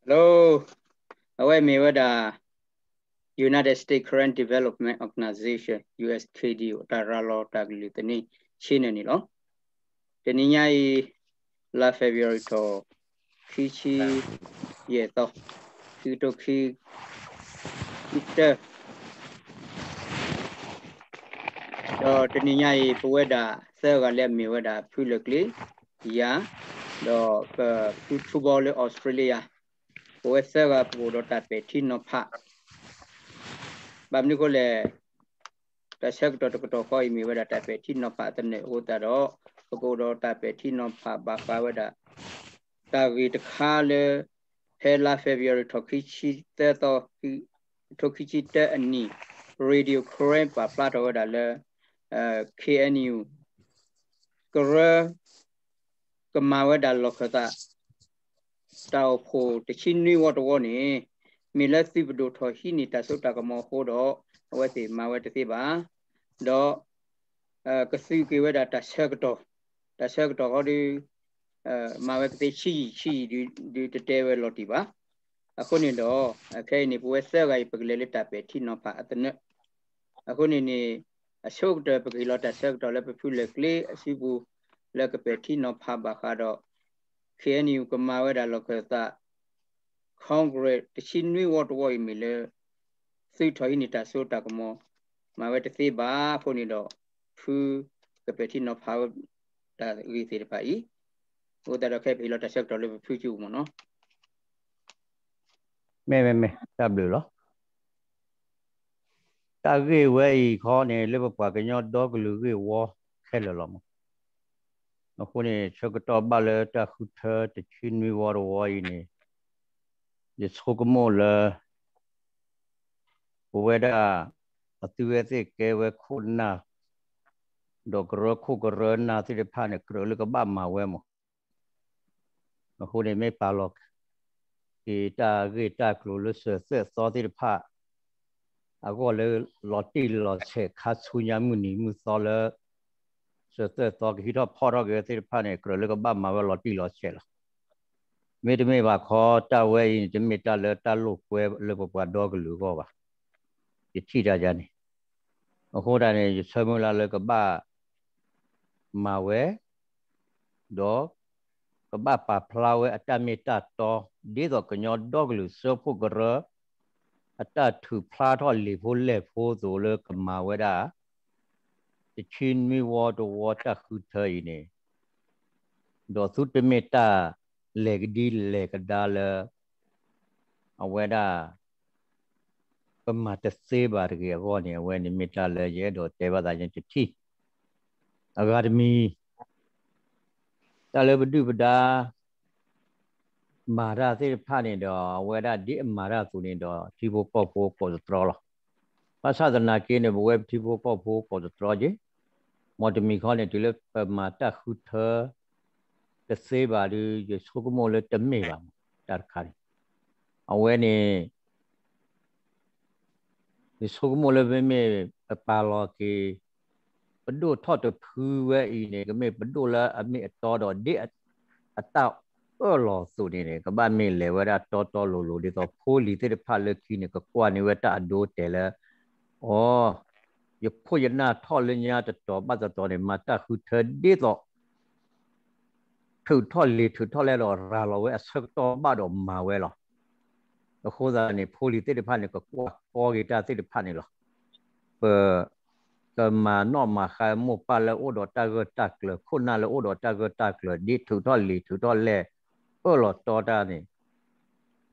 Hello, အဝဲမ့ၢ်ဝဲဒၣ် United States Karen Development Organization, U S K D O တၢ်ရၤလီၤတၢ်ကလုၢ်သန့ဆ့န့ၣ်န့ၣ်လီၤ. တနံၤညါအံၤ လါ February ထီၣ် ခံဆံယဲၢ်သီ, ခံကထိခံ ခံတၢ ဒီးတနံၤညါအံၤ ပဝဲဒၣ်သၢဂၤလၢအမ့ၢ်ဝဲဒၣ်ဖုလၢာ်ကျ့, ယၤ, ဒီးပဖုထူဘီလၢ Australia, ပဝဲသၢဂၤပကအိၣ်ဒီးတၢ်ပဲာ်ထံနီၤဖး, ဘၣ်မနုၤအဃိလဲၣ်, တၢ်ဆၢကတီၢ်တကတီၢ်ဃီအံၤမ့ၢ်ဝဲဒၣ်တၢ်ပဲာ်ထံနီၤဖးအသနၢၣ်အဃိသတးဒီး, ပကအိၣ်ဒီးတၢ်ပဲာ်ထံနီၤဖးဘၣ်ဃးဝဲဒၣ် တၢ်ဂ့ၢ်တခါလၢ ဖဲလါ February ထီၣ်ခံဆံသၢသီ, ထိခံဆံတၢအနံၤ, Radio Karen ပာ်ဖျါထီၣ်ဝဲဒၣ်လၢ K N U ကရၢ ကမၤဝဲဒၣ်လီၢ်ခၢၣ်သး တၢ်အိၣ်ဖှိၣ်တဆံနွံဝီတဝီန့ၣ် မ့ၢ်လၢသုပဒိၣ်ထီၣ်ဟံးန့ၢ်တၢ်စိတၢ်ကမီၤအဃိဒီး အဝဲသ့ၣ်မၤဝဲတသ့ဘၣ်. ဒီး ကသုးက့ၤဝဲဒၣ်တၢ်ဆၢကတီၢ်, တၢ်ဆၢကတီၢ်ဃီဒီး မၤဝဲကသ့ဆံးယံာ်ဆံးယံာ်ဒုးတတဲဝဲလီၤတံၢ်ဘၣ်. အဃိန့ၣ်ဒီး ခဲအံၤန့ၣ် ပဝဲသၢဂၤအံၤ ပကလဲၤလၢတၢ်ပဲာ်ထံနီၤဖးအသနၢၣ်. အဃိန့ၣ်န့ၣ် အဆိကတၢၢ်ပကဟ့ၣ်လီၤတၢ်ဆၢကတီၢ်လၢပဖုလၢာ်ကျ့အစုပူၤ လၢကပဲာ်ထံနီၤဖးဘၣ်ဃးဒီး K N U ကမၤဝဲဒၣ်လီၢ်ခၢၣ်သး Congress တဆံနွံဝီတဝီအံၤမ့ၢ်လၢ သုထီၣ်ဟံးန့ၢ်တၢ်စိတၢ်ကမီၤ မၤဝဲတသ့ဘၣ်အဃိန့ၣ်ဒီး ဖုကပဲာ်ထံနီၤဖးဝဲတၢ်ဂ့ၢ်သ့ၣ်တဖၣ်အံၤ, အဃိသတးဒီးခဲအံၤပဟ့ၣ်လီၤတၢ်ဆၢကတီၢ်လၢပဖုစုပူၤမ့ၢ်နီၤ. မ့ၢ်မ့ၢ်မ့ၢ် တၢ်ဘျုးလီၤ. တၢ်ဂ့ၢ်ဝဲအံၤခီန့ၣ် လၢပပှၤကညီဒီကလုာ်ဂ့ၢ်ဝီခဲလၢာ်လီၤမး. အဃိန့ၣ် ဆၢကတီၢ်ဘၣ်လၢတၢ်ဃုထၢတဆံနွံဝီတဝီအံၤန့ၣ် ယဆိကမိၣ်လၢ ပဝဲဒၣ် အသုဝဲသ့ၣ်ကဲဝဲခိၣ်နၢ် ဒီးကရၢခိၣ်ကရၢနၢ်သ့ၣ်တဖၣ်န့ၣ် ကြၢးလၢကဘၣ်မၤဝဲမး. အဃိန့ၣ် မ့ၢ်ပာ်လီၤက့ၤတၢ်ဂ့ၢ်တၢ်ကျိၤလၢစၢၤသွဲၣ်သီသ့ၣ်တဖၣ် အဂီၢ်လၢလီၤတံၢ်လီၤဆဲးခါဆူညါမုၢ်နံၤမုၢ်သီလၢ စၢၤသွဲၣ်သီကဟံးထီၣ်ဖီၣ်ထီၣ်က့ၤသ့ၣ်တဖၣ်န့ၣ် ကြၢးလၢကဘၣ်မၤဝဲလီၤတံၢ်လီၤဆဲးလီၤ. မ့တမ့ၢ်ဘၣ်ခီ တၢ်ဝဲအံၤန့ၣ် တမ့ၢ်တၢ်လၢတၢ်လိာ်ကွဲလၢပပှၤဒီကလုာ်အဂီၢ်ဘၣ်. ယထံၣ်တၢ်ယါန့ၣ် အဃိသတးန့ၣ် ယဆၢမုၢ်လၢ်လၢကဘၣ်မၤဝဲ ဒီးကဘၣ်ပာ်ဖျါဝဲအတၢ်မ့ၢ်တၢ်တီ ဒ်သိးကညီဒီကလုာ်စၢဖှိၣ်ကရၢ အတၢ်ထုးဖျါထီၣ်လံာ်ဖိလဲၢ်ဖိအသိးလၢကမၤဝဲဒၣ် တဆံနွံဝီတဝီတၢ်ဃုထၢအံၤန့ၣ် ဒီးသုတမ့ၢ်တၢ်လဲၤကဒံလဲၤကဒါလၢ အဝဲဒၣ် ပမၤတသ့ဘၣ်တဂ့ၤအဂီၢ်န့ၣ် အဝဲန့ၣ်မ့ၢ်တၢ်လၢယအဲၣ်ဒိးတဲဘၣ်သးန့ၣ်တထံၣ်. အဂၤတမံၤ တၢ်လၢပဒုၣ်ပဒါ မၤတၢ်သ့ၣ်တဖၣ်န့ၣ်ဒီး အဝဲဒၣ်ဒ်အမၤတၢ်အသိးန့ၣ်ဒီး ထံဖိကီၢ်ဖိကိးတတြီလီၤ. ဘၣ်ဆၣ်သနာ်က့န့ၣ် ပဝဲပထံဖိကီၢ်ဖိကိးတတြီက့ၤ မ်တမံၤခီန့ၣ် တုၤလၢပမၤတၢ်ဃုထၢ တသ့ဘၣ်ဒီး ယဆိကမိၣ်လၢတမ့ၢ်ဘၣ်မး တၢ်တခါန့ၣ် အဝဲန့ၣ် ယဆိကမိၣ်လၢမ့မ့ၢ်ပပာ်လီၤက့ၤ ပဒိၣ်ထီၣ်တဖုဝဲအံၤန့ၣ် ကမ့ၢ်ပဒိၣ်လၢအမ့ၢ်အတီဒီး ဒ်အတၢ်အၢၣ်လီၤအသိးန့ၣ်န့ၣ် ကဘၣ်မ့ၢ်လဲၤဝဲဒၣ်တီတီလိၤလိၤ ဒ်သိးဖိလံၤသ့ၣ်တဖၣ်လၢခံန့ၣ် ကကွၢ်န့ၢ်ဝဲတၢ်အဒိတဲာ်လၢ အိ ယခိၣ်ယနၢ်ထီၣ်လၢညါတတီၤဘၣ်တတီၤန့ၣ် မၤတၢ်ဃုထၢဒ်သိး ထုးထီၣ်လံာ်ထုးထီၣ်လဲၢ်ဒီးရၤလီၤဝဲအဆၢကတီၢ်ဘၣ်ဒီးမၤဝဲလီၤ. အဃိသတးန့ၣ် ဖိလံၤသ့ၣ်တဖၣ်န့ၣ် ကကွၢ်ကီက့ၤတၢ်သ့ၣ်တဖၣ်န့ၣ်လီၤ. ပကမၤနီၣ်မၤဃါမိၢ်ပၢ်လၢအိၣ်ဒီးတၢ်ဂၢၢ်တၢ်ကျၢၤ ခိၣ်နၢ်လၢအိၣ်ဒီးတၢ်ဂၢၢ်တၢ်ကျၢၤ ဒ်ထုးထီၣ်လံာ်ထုးထီၣ်လဲၢ် အၢၣ်လီၤတီတၢ်န့ၣ်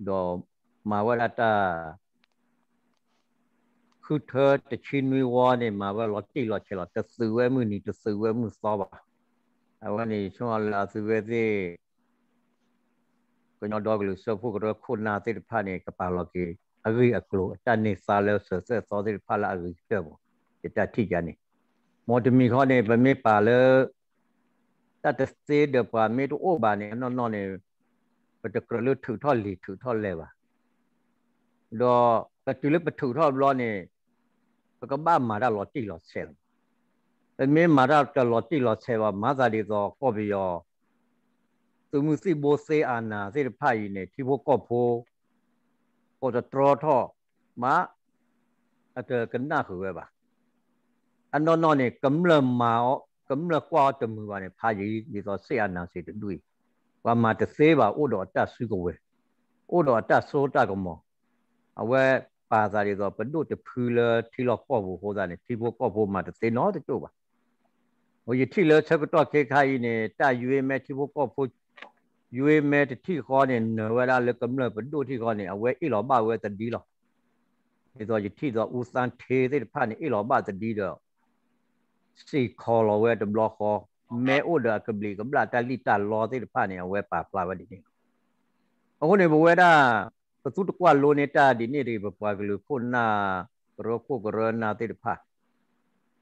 ဒီးမၤဝဲဒၣ်တၢ် ဃုထၢတဆံနွံဝီန့ၣ် မၤဝဲလီၤတံၢ်လီၤဆဲးလီၤ. တသုးဝဲမုၢ်နံၤ တသုးဝဲမုၢ်သီဘၣ်. အဝဲန့ၣ် ယဆိကမိၣ်လၢအသုဝဲသ့ၣ် ကညီဒီကလုာ်စၢဖှိၣ်ကရၢခိၣ်နၢ်သ့ၣ်တဖၣ်န့ၣ် ကပာ်လီၤက့ၤ အဂ့ၢ်အကျိၤ အတၢ်န့ၢ်သါလၢစၢၤသွဲၣ်သီသ့ၣ်တဖၣ်လၢအဂ့ၤကတၢၢ်မး ယတၢ်ထံၣ်ယါန့ၣ်. မ်တမံၤဃီန့ၣ် ပမ့ၢ်ပာ်လၢ တၢ်တသ့ဒီးပှၤမ့ၢ်တအိၣ်ဘၣ်န့ၣ် အနီၢ်နီၢ်န့ၣ် ပတကြၢးလၢထုးထီၣ်လံာ်ထုးထီၣ်လဲၢ်ဘၣ်. ဒီးပတုၤလၢပထုးထီၣ်ဘျီန့ၣ် ပကဘၣ်မၤတၢ်လီၤတံၢ်လီၤဆဲးလီၤ. ပမ့ၢ်မၤတၢ်တလီၤတံၢ်လီၤဆဲးဘၣ် မၤသးဒ်သိးကီၢ်ပယီၤ သုးမုၢ်သံၣ်ဘိသ့အနၢ်သ့ၣ်တဖၣ်အံၤန့ၣ် ထံဖိကီၢ်ဖိ ကိးတတြီထီၣ်မး အတကနၣ်ဃုာ်ဝဲဘၣ်. အနီၢ်နီၢ်န့ၣ် ကမျၢၢ်မၤအီၤ ကမျၢၢ်ကွၢ်အီၤတမုာ်ဘၣ်န့ၣ် ဖးယံာ်ဒ်သိး စစ်အာဏာရှင် တဒူၣ်အံၤ ပှၤမၤတသ့ဘၣ် အိၣ်ဒီးအတၢ်စုကဝဲၤ အိၣ်ဒီးအတၢ်စိတၢ်ကမီၤ အဝဲပာ်သးဒ်သိး ပဒိၣ်တဖုလၢထံလီၢ်ကီၢ်ပူၤအဃိသတးန့ၣ် ထံဖိကီၢ်ဖိမၤတသ့နီတကၠိၢ်ဘၣ်. ယထံၣ်လၢဆၢကတီၢ်ခဲခါအံၤန့ၣ် တၢ်ယွ့မဲထံဖိကီၢ်ဖိ ယွ့မဲတထံၣ်ဃီန့ၣ် နၢၤဝဲဒၣ်လၢကမျၢၢ်ပဒိၣ်ထံၣ်ဃီန့ၣ် အဝဲအ့ၣ်လီၤဘၣ်ဝဲသဒံလီၤ. ဒ်သိးယထံၣ်သိး အူသၣ်ထ့သ့ၣ်တဖၣ်န့ၣ် အ့ၣ်လီၤဘၣ်သဒံဒီး စံၣ်ခီၣ်လီၤဝဲတဘျီဃီ, မ့ၢ်အိၣ်ဒီးအကဘျံးကဘျၣ်တၢ်လံၣ်တၢ်လီသ့ၣ်တဖၣ်န့ၣ် အဝဲပာ်ဖျါဝဲဒ်န့ၣ်လီၤ. အဃိန့ၣ် ပဝဲဒၣ် ပသူတကွၢ်လိန့ၢ်တၢ်ဒ်န့ၣ်တဂ့ၤ ပပှၤကလုာ်ခိၣ်နၢ် ကရၢခိၣ်ကရၢနၢ်သ့ၣ်တဖၣ်,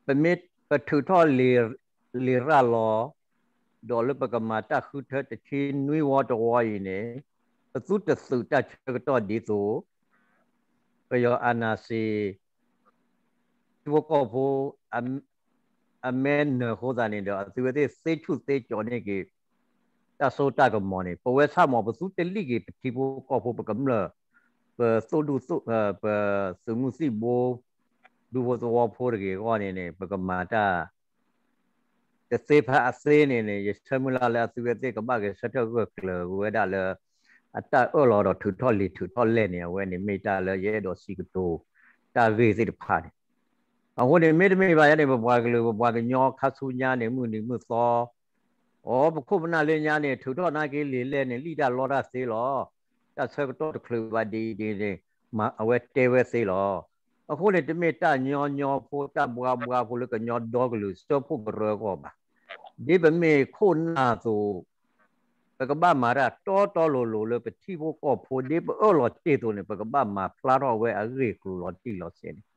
ပမ့ၢ်ပထုးထီၣ်လံာ်ရၣ်လီၤ ဒီးလၢပကမၤတၢ်ဃုထၢတဆံနွံဝီတဝီအံၤန့ၣ် ပသုတသုးတၢ်ဆၢကတီၢ်ဒ်သိး ပယီၤအာဏာရှင် ထံဖိကီၢ်ဖိ အမဲနၢၤအဃိသတးန့ၣ်ဒီး အသုဝဲသ့ၣ်သ့ဆူၣ်သ့ကၠီၤန့ၢ်က့ၤ တၢ်စိတၢ်ကမီၤန့ၣ် ပဝဲဆၣ်မး ပသုတလံၣ်က့ၤပထံဖိကီၢ်ဖိ ပကမျၢၢ် ပသုးဒူၣ်သုး ပသုးမုၢ်သံၣ်ဘိ ဒူဖိသဝီဖိတဂ့ၤအဂီၢ်န့ၣ်န့ၣ် ပကမၤတၢ် တသ့ဖဲအသ့န့ၣ်န့ၣ် ယဆၢမုၢ်လၢ်လၢအသုဝဲသ့ၣ်ကဘၣ်ဂဲၤဆၢထၢၣ်ဂၢၢ်ကျၢၤဝဲဒၣ်လၢ အတၢ်အၢၣ်လီၤဒီးထုးထီၣ်လံာ်ထုးထီၣ်လဲၢ်န့ၣ် အဝဲန့ၣ်မ့ၢ်တၢ်လၢယအဲၣ်ဒိးစံးကတိၤ တၢ်ဂ့ၢ်သ့ၣ်တဖၣ်န့ၣ်. အဃိန့ၣ် မ့တမ့ၢ်ဘၣ်ယၤန့ၣ် ပပှၤကလုာ် ပပှၤကညီခါဆူညါန့ၣ် မုၢ်နံၤမုၢ်သီ အိ ပခိၣ်ပနၢ်လၢညါန့ၣ် ထုးထီၣ်နာ်က့လံာ်လဲၢ်န့ၣ် လံၣ်တၢ်လီတၢ်သ့လီၤ. တၢ်ဆၢကတီၢ်တချုးဘၣ်ဒ်အံၤဒ်န့ၣ် မၤအဝဲတဲဝဲသ့လီၤ. အဃိန့ၣ် တမ့ၢ်တၢ်ညီညီဖိ တၢ်ဘှါဘှါဖိလၢကညီဒီကလုာ်စၢဖှိၣ်ကရၢအဂီၢ်ဘၣ်. ဒ်ပမ့ၢ်ခိၣ်နၢ်အသိး ပကဘၣ်မၤတၢ်တီတီလိၤလိၤလၢပထံဖိကီၢ်ဖိ ဒ်ပအၢၣ်လီၤတ့ၢ်အသိးန့ၣ် ပကဘၣ်မၤဖျါထီၣ်ဝဲအဂ့ၢ်ကျိၤလီၤတံၢ်လီၤဆဲးန့ၣ်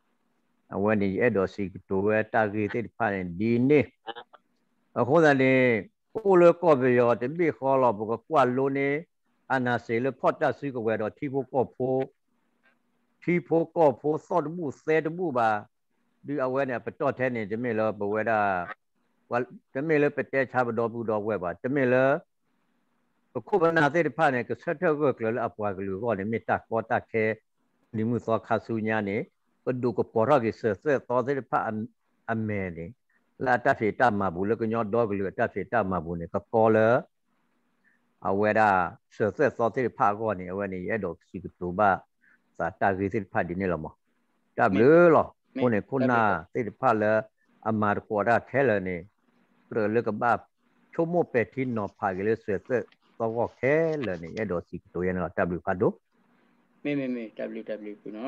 အဝဲန့ၣ် ယအဲၣ်ဒိးစံးကတိၤဝဲတၢ်ဂ့ၢ်သ့ၣ်တဖၣ်န့ၣ်ဒ်န့ၣ်. အဃိသတးန့ၣ် ပအိၣ်လၢကီၢ်ပယီၤတဘ့ၣ်ဃီလီၤ ပကကွၢ်လိန့ၢ် အာဏာရှင် လၢဖီၣ်တၢ်စုကဝဲၤဒီးထံဖိကီၢ်ဖိ ထံဖိကီၢ်ဖိသီၣ်တဘူၣ်သဲတဘူၣ်ဘၣ်. ဒုးအဝဲန့ၣ် အပတီၢ်ထဲန့ၣ် တမ့ၢ်လၢပဝဲဒၣ် တမ့ၢ်လၢပတဲဆါပဒီပုၢ်ဒီဝဲၢ်ဘၣ်. တမ့ၢ်လၢ ပခိၣ်ပနၢ်သ့ၣ်တဖၣ်န့ၣ် ကဆၢထၢၣ်ဂၢၢ်ကျၢၤလၢအပှၤကလုာ်အဂီၢ်န့ၣ် မ့ၢ်တၢ်ကီတၢ်ခဲ နံၤမုၢ်သီခါဆူညါန့ၣ် ပဒုးကပီၤထီၣ်က့ၤစၢၤသွဲၣ်သီသ့ၣ်တဖၣ်အမဲာ်န့ၣ် လၢအတၢ်ဖံးတၢ်မၤပူၤ လၢကညီဒီကလုာ်အတၢ်ဖံးတၢ်မၤပူၤန့ၣ် ကကီလၢ အဝဲဒၣ်စၢၤသွဲၣ်သီသ့ၣ်တဖၣ်အဂီၢ်န့ၣ် အဝဲန့ၣ် ယအဲၣ်ဒိးစံးကတိၤဘၣ်သးတၢ်ဂ့ၢ်သ့ၣ်တဖၣ်ဒ်န့ၣ်လီၤမး. တၢ်ဘျုးလီၤ. အဃိန့ၣ် ခိၣ်နၢ်သ့ၣ်တဖၣ်လၢအမၤသကိးတၢ်ခဲလၢာ်န့ၣ် ကြၢးလၢကဘၣ်ဆိကမိၣ်ပဲာ်ထံနီၤဖးက့ၤလၢစၢၤသွဲၣ်သီအဂီၢ်ခဲလၢာ်န့ၣ် ယအဲၣ်ဒိးစံးကတိၤယဲန့ၣ်လီၤ. တၢ်ဘျုးဖးဒိၣ်. မ့မ့မ့ၢ် တၢ်ဘျုးတၢ်ဘျုးဖုနီၤ.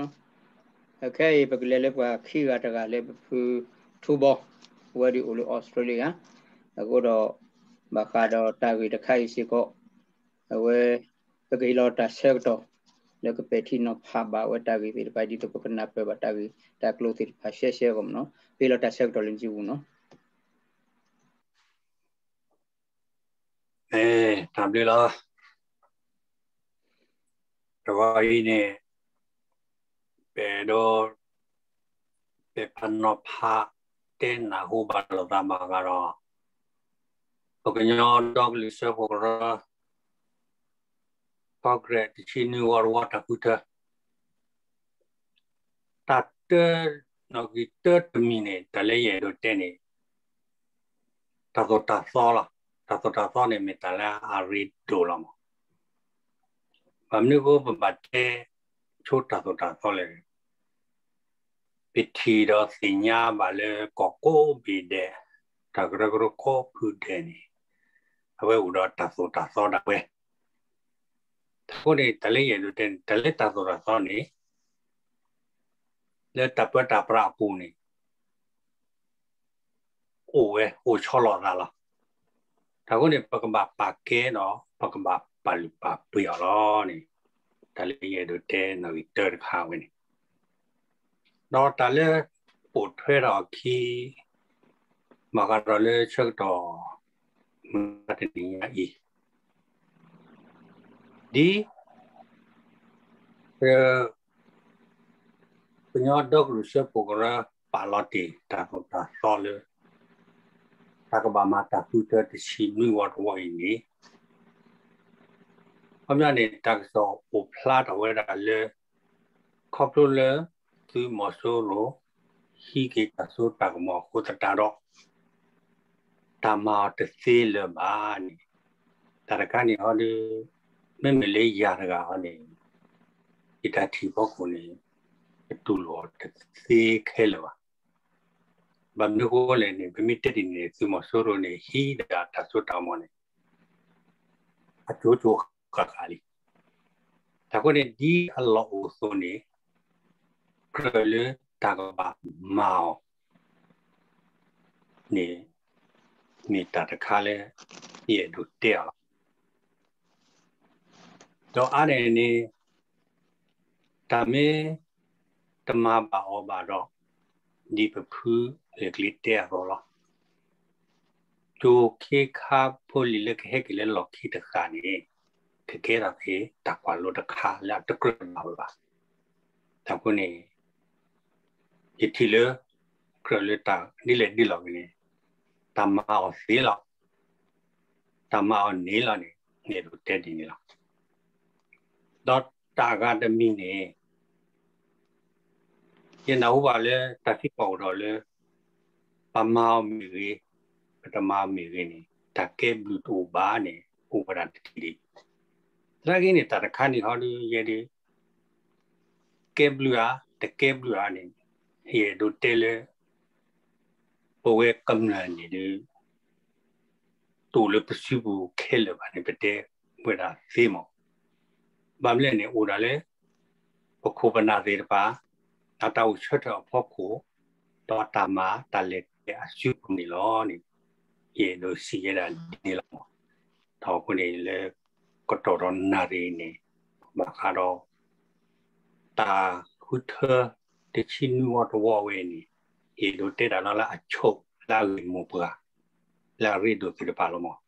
အခဲအံၤ ပကလဲၤလၢပှၤခံဂၤတဂၤလၢပဖုထူဘီ ဝဲဒၣ်အိၣ်လၢအီစထြ့လယါ အဃိဒီး ဘၣ်ဃးဒီးတၢ်ဂ့ၢ်တခါအံၤစ့ၢ်ကီး အဝဲ ပကဟ့ၣ်လီၤတၢ်ဆၢကတီၢ် လၢကပဲာ်ထံနီၤဖးဘၣ်ဝဲတၢ်ဂ့ၢ်သ့ၣ်တဖၣ် ဒ်သိးပကနၢ်ပၢၢ်ဘၣ်တၢ်ဂ့ၢ်တၢ်ကျိၤသ့ၣ်တဖၣ်ရှဲရှဲအဂီၢ်မးနီၤ. ပဟ့ၣ်လီၤတၢ်ဆၢကတီၢ်လၢနစုပူၤနီၤ. တၢ်ဘျုးလီၤ. တဂီၤအံၤန့ၣ် ပအဲၣ်ဒိး ပဲာ်ဖးနီၤဖး တဲနၢ်ဟူဘၣ်လိာ်သးဘၣ်ဃးဒီး ပကညီဒီကလုာ်စၢဖှိၣ်ကရၢ ခီကရဲး တဆံနွံဝီတဝီတၢ်ဃုထၢ တၢ်တၢ နီၣ်ဂံၢ်တၢတမံၤန့ၣ် တၢ်လၢယအဲၣ်ဒိးတဲန့ၣ် တၢ်သိၣ်တၢ်သီလီၤ. တၢ်သိၣ်တၢ်သီန့ၣ် မ့ၢ်တၢ်လၢအရ့ဒိၣ်လီၤမး. ဘၣ်မနုၤအဃိပဘၣ်တဲဆိတၢ်သိၣ်တၢ်သီလဲၣ်. ပထံၣ်ဒီးသ့ၣ်ညါဘၣ်လၢကီၢ်ကိးဘ့ၣ်ဒဲး တၢ်ကရၢကရိကိးဖုဒဲးန့ၣ် အဝဲအိၣ်ဒီးတၢ်သိၣ်တၢ်သီဒၣ်ဝဲ အဃိန့ၣ် တၢ်လၢယအဲၣ်ဒိးတဲန့ၣ် တၢ်လၢတၢ်သိၣ်တၢ်သီန့ၣ် လၢတၢ်ပၢတၢ်ပြးအပူၤန့ၣ် အိၣ်ဝဲ အိၣ်ဆီလီၤသးလီၤ. တၢ်အဃိန့ၣ် ပကဘၣ်ပာ်ကဲဒီး ပကဘၣ်ပာ်လုၢ်ပာ်ပှ့ၤအီၤလီၤန့ၣ် တၢ်လၢယအဲၣ်ဒိးတဲနီၣ်ဂံၢ်တၢတခါဝဲန့ၣ် ဒီးတၢ်လၢပိာ်ထွဲထီၣ်အခံ ဘၣ်ဃးဒီးလၢဆၢကတီၢ် မုၢ်တနံၤညါအံၤ ဒ် ကညီဒီကလုာ်စၢဖှိၣ်ကရၢ ပာ်လီၤတ့ၢ်တၢ်သိၣ်တၢ်သီလၢ တၢ်ကဘၣ်မၤတၢ်ဃုထၢတဆံနွံဝီတဝီအံၤန့ၣ် ခီပညီန့ၣ် တၢ်ကစီၣ်အိၣ်ဖျါထီၣ်ဝဲဒၣ်လၢ ခီဖျိလၢ သုးမီၤစိရိၤ ဟံးက့ၤတၢ်စိတၢ်ကမီၤအဃိသတးဒီး တၢ်မၤအီၤတသ့လၢၤဘၣ်န့ၣ်, တၢ်တခါန့ၣ်ဟီဒီး မ့မ့ၢ်လၢယၤတဂၤဟီန့ၣ် ယတၢ်ထံၣ်ဖီခိၣ်န့ၣ် တတူၢ်လိာ်အီၤတသ့ခဲလၢာ်ဘၣ်. ဘၣ်မနုၤအဃိလဲၣ်န့ၣ် ပမ့ၢ်တဲဒ်န့ၣ် သုးမီၤစိရိၤန့ၣ် ဟံးဒၣ်တၢ်စိတၢ်ကမီၤန့ၣ် အကၠိကၠိဃၣ်ဃၣ်လံ. တၢ်အဃိန့ၣ် ဒ်အလီၢ်အိၣ်အသိးန့ၣ် ကြၢးလၢတၢ်ကဘၣ်မၤအီၤန့ၣ် မ့ၢ်တၢ်တခါလၢ ယအဲၣ်ဒိးတဲအီၤလီၤ. ဒီးအါန့ၢ်န့ၣ် တၢ်မ့ၢ်တမၤဘၣ်အီၤဘၣ်ဒီး ဒ်ပဖုလဲၤကျ့တဲအသိးလီၤ. ကၠိခ့ခါဖိလံၤလၢကဟဲက့ၤလၢလီၢ်ခံတဃၣ်န့ၣ် ကကဲထီၣ်က့ၤတၢ်ကွၢ်လိတခါလၢအတကြၢးဘၣ်ဝဲဘၣ်. တၢ်အဃိန့ၣ် ယထံၣ်လၢ ကြၢးလၢတၢ်ဒ်လဲၣ်ဒ်လဲၣ်ဂ့ၤန့ၣ် တၢ်မၤအီၤသ့လီၤ. တၢ်မၤအီၤန့ၣ်လီၤန့ၣ် ယအဲၣ်ဒိးတဲဒ်န့ၣ်လီၤ. ဒီးတၢ်အဂၤတမံၤန့ၣ် ယနၢ်ဟူဘၣ်လၢတၢ်သံကွၢ်အိၣ်ထီၣ်လၢ ပမၤအီၤမ့ၢ်ဂ့ၤ, ပတမၤအီၤမ့ၢ်ဂ့ၤန့ၣ် တၢ်ကဲဘျုးတအိၣ်ဘၣ်န့ၣ် အိၣ်ဝဲဒၣ်တထံၣ်လံ. သနာ်က့န့ၣ် တၢ်တခါန့ၣ်ဟီဒီး ယဲဒၣ် ကဲဘျုးဧါ တကဲဘျုးဧါန့ၣ် ယအဲၣ်ဒိးတဲလၢ ပဝဲကမျၢၢ်န့ၣ်ဒီး တအိၣ်လၢပစုပူၤခဲလၢာ်ဘၣ်န့ၣ် ပတဲဝဲဒၣ်သ့မး. ဘၣ်မနုၤလဲၣ်န့ၣ် အိၣ်ဒၣ်လၢ ပခိၣ်ပနၢ်သ့ၣ်တဖၣ် အတၢ်အိၣ်ဆၢထၢၣ်အဖီခိၣ် ဒီးတၢ်မၤတၢ်လဲၤကျဲအစုပူၤန့ၣ်လီၤန့ၣ် ယအဲၣ်ဒိးစံးဝဲဒၣ်ဒ်န့ၣ်လီၤ. ဒီးအဃိန့ၣ်လၢ ကတီၢ်ဒီးနၣ်ရံၣ်န့ၣ် ဘၣ်ဃးဒီး တၢ်ဃုထၢ တဆံနွံဝီတဝီဝဲအံၤန့ၣ် ယအဲၣ်ဒိးတဲတၢ်လီၤလၢအဆိး လၢအဂ့ၢ်မိၢ်ပှၢ် လၢအရ့ဒိၣ်သ့ၣ်တဖၣ်လီၤမး.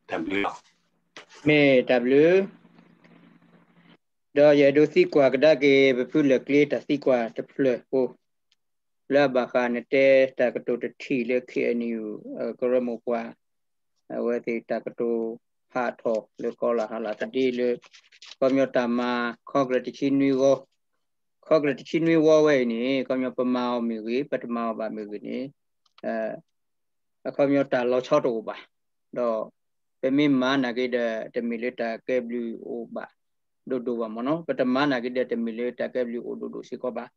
တၢ်ဘျုးလီၤ. မ့ၢ်တၢ်ဘျုး ဒီးယအဲၣ်ဒိးသံကွၢ်ကဒါက့ၤ ပဖုလဲၤကျ့တၢ်သံကွၢ်တဖျၢၣ်ဖိ လၢအဘၣ်ဃးနတဲတၢ်ကတိၤတထံၣ်လၢ ခ့ၣ်အဲၣ်ယူၣ် ကရၢမိၢ်ပှၢ် အဝဲသ့ၣ်တၢ်ကတိၤဟးထီၣ်လၢကီၢ်လၢ်ဟါလၢ်တဒ့လၢ ခီပညီတၢ်မၤ ခီကရၢတဆံနွံဝီ ခီကရၢတဆံနွံဝီဝဲအံၤန့ၣ် ခီပညီပမၤအီၤမ့ၢ်ဂ့ၤ ပတမၤအီၤဘၣ်မ့ၢ်ဂ့ၤန့ၣ် အခီပညီတၢ်လီၤဆီတအိၣ်ဘၣ်. ဒီးပမ့ၢ်မၤနာ်က့ဒီး တမ့ၢ်လၢတၢ်ကဲဘျုးအိၣ်ဘၣ်ဒိၣ်ဒိၣ်ဘၣ်မ့ၢ်နီၤ, ပတမၤနာ်က့ဒီး တမ့ၢ်လၢတၢ်ကဲဘျုးအိၣ်ဒိၣ်ဒိၣ်စ့ၢ်ကီးဘၣ်.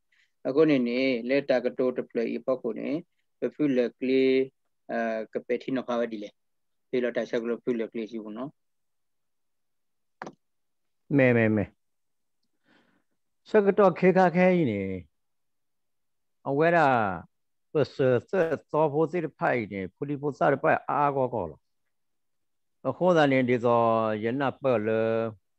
အဃိန့ၣ်န့ၣ် လၢတၢ်ကတိၤတဖျၢၣ်အံၤအဖီခိၣ်န့ၣ် ပဖုလဲၤကျ့ ကပဲာ်ထံနီၤဖးဝဲဒ်လဲၣ်. ဟ့ၣ်လီၤတၢ်ဆၢကတီၢ်ဖုလဲၤကျ့ဆံးပူၤနီၤ. မ့ၢ် မ့ၢ် မ့ၢ် ဆၢကတီၢ်ခဲခါခဲအံၤန့ၣ် အဝဲဒၣ် ပစၢၤသၢၣ်သီဖိသ့ၣ်တဖၣ်အံၤန့ၣ် ဖိဒံဖိသၣ်တဖၣ်အါအါဂီၢ်ဂီၢ်လီၤ. အဃိသတးန့ၣ် ဒ်သိးယနၢ်ပၢၢ်လၢ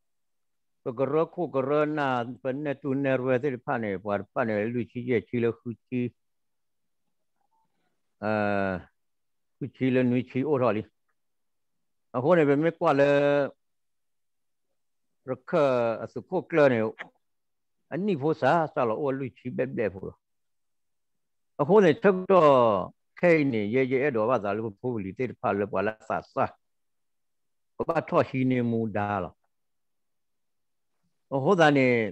ပကရၢခိၣ်ကရၢနၢ် ပနဲၣ်တူၢ်နဲၣ်ရဲၣ်သ့ၣ်တဖၣ်န့ၣ် ပှၤတဖၣ်န့ၣ် လွံၢ်ဆံယဲၢ်ဆံလၢဃုဆံ ဃုဆံလၢနွံဆံအိၣ်ထီၣ်လံ. အဃိန့ၣ် ပမ့ၢ်ကွၢ်လၢ ရခၢၣ်အသုးခိၣ်ကျၢၢ်န့ၣ် အနံၣ်ဖိစၢ် စၢ်လီၤအိၣ်လွံၢ်ဆံဘျဲၣ်ဘျဲၣ်ဖိလီၤ. အဃိန့ၣ် ဆၢကတီၢ်ခဲအံၤန့ၣ် ယဲယအဲၣ်ဒိးဘၣ်သးလၢပဖိပလံၤသ့ၣ်တဖၣ်လၢပှၤလၢအသးစၢ် ကဘၣ်ထီၣ်ဟံးန့ၢ်မူဒါလီၤ. အဃိသတးန့ၣ်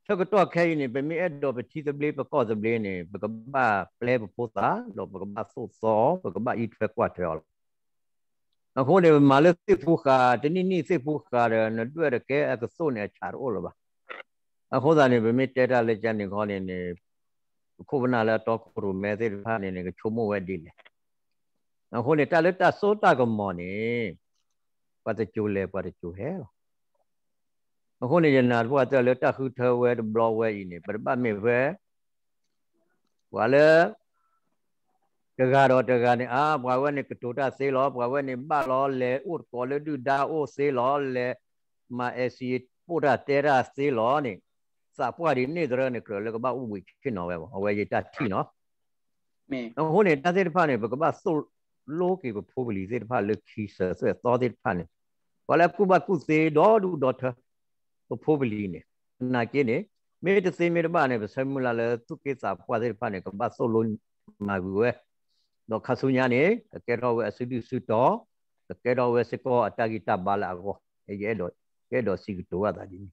ဆၢကတီၢ်ခဲအံၤန့ၣ် ပမ့ၢ်အဲၣ်ဒိးပထံသဘျ့ပကီၢ်သဘျ့န့ၣ် ပကဘၣ်ပျဲပဖိသၣ် ဒီးပကဘၣ်သိၣ်သီအီၤ ပကဘၣ်အံးထွဲကွၢ်ထွဲအီၤလီၤ. အဃိန့ၣ် ပမၤလၢသ့ၣ်ဖူဃာ် တနံၣ်နံၣ်သ့ၣ်ဖူဃာ်ဒီး နဒွဲၣ်တကဲအကသိၣ်န့ၣ် အဆၣ်တအိၣ်လၢၤဘၣ်. အဃိသတးန့ၣ် ပမ့ၢ်တဲတၢ်လၢကန့ၣ်ခီန့ၣ်န့ၣ် ပခိၣ်ပနၢ်လၢအတီခိၣ်ရိၣ်မဲသ့ၣ်တဖၣ်န့ၣ်န့ၣ် ကဆိကမိၣ်ဝဲဒ်လဲၣ်. အဃိန့ၣ် တၢ်လၢတၢ်စိတၢ်ကမီၤန့ၣ် ပှၤတစိၤလဲၤ ပှၤတစိၤဟဲလီၤ. အဃိန့ၣ် ယနာ်တပှၢ်တၢၢ်လၢတၢ်ဃုထၢဝဲတဘျီဝဲအံၤန့ၣ် ပတဘၣ်မ့ၢ်ဖဲ ပှၤလၢ တဂၤဒီးတဂၤန့ၣ် အါ ပှၤဝဲန့ၣ်ကတိၤတၢ်သ့လီၤ, ပှၤဝဲန့ၣ်ဘၣ်လီၤ, လဲၤအိၣ်တကိးလၢဒုၣ်ဒါအိၣ်သ့လီၤ, လဲၤမၤအဲၣ်စံးပိၢ်တၢ်တဲတၢ်သ့လီၤန့ၣ် သးပှၢ်ဒ်န့ၣ်တရၢန့ၣ် ကြၢးလၢကဘၣ်အိၣ်ဘှံးဆ့ၣ်နီၤဝဲဘၣ်, အဝဲယတၢ်ထံၣ်နီၤ. အဃိန့ၣ် တၢ်သ့ၣ်တဖၣ်န့ၣ် ပကဘၣ်သိၣ်လိက့ၤပဖိပလံၤသ့ၣ်တဖၣ်လၢခံ စၢၤသွဲၣ်သီသ့ၣ်တဖၣ်န့ၣ် ပှၤလၢအကူၣ်ဘၣ်ကူၣ်သ့ဒီဒူၣ်ဒီထၢ ပဖိပလံၤန့ၣ် သနာ်က့န့ၣ် မ့ၢ်တသ့မ့ၢ်တဘၣ်န့ၣ် ပဆၢမုၢ်လၢ်လၢသူၣ်က့သးပှၢ်သ့ၣ်တဖၣ်န့ၣ် ကဘၣ်သိၣ်လိမၤဂ့ၤဝဲ, ဒီးခါဆူညါန့ၣ် ကကဲထီၣ်ဝဲအစုဒုၣ်စုတီၤ, ကကဲထီၣ်ဝဲစ့ၢ်ကီးအတၢ်ဂံၢ်တၢ်ဘါလၢအဂီၢ်, ယအဲၣ်ဒိး ယအဲၣ်ဒိးစံးကတိၤဘၣ်သးဒ်န့ၣ်.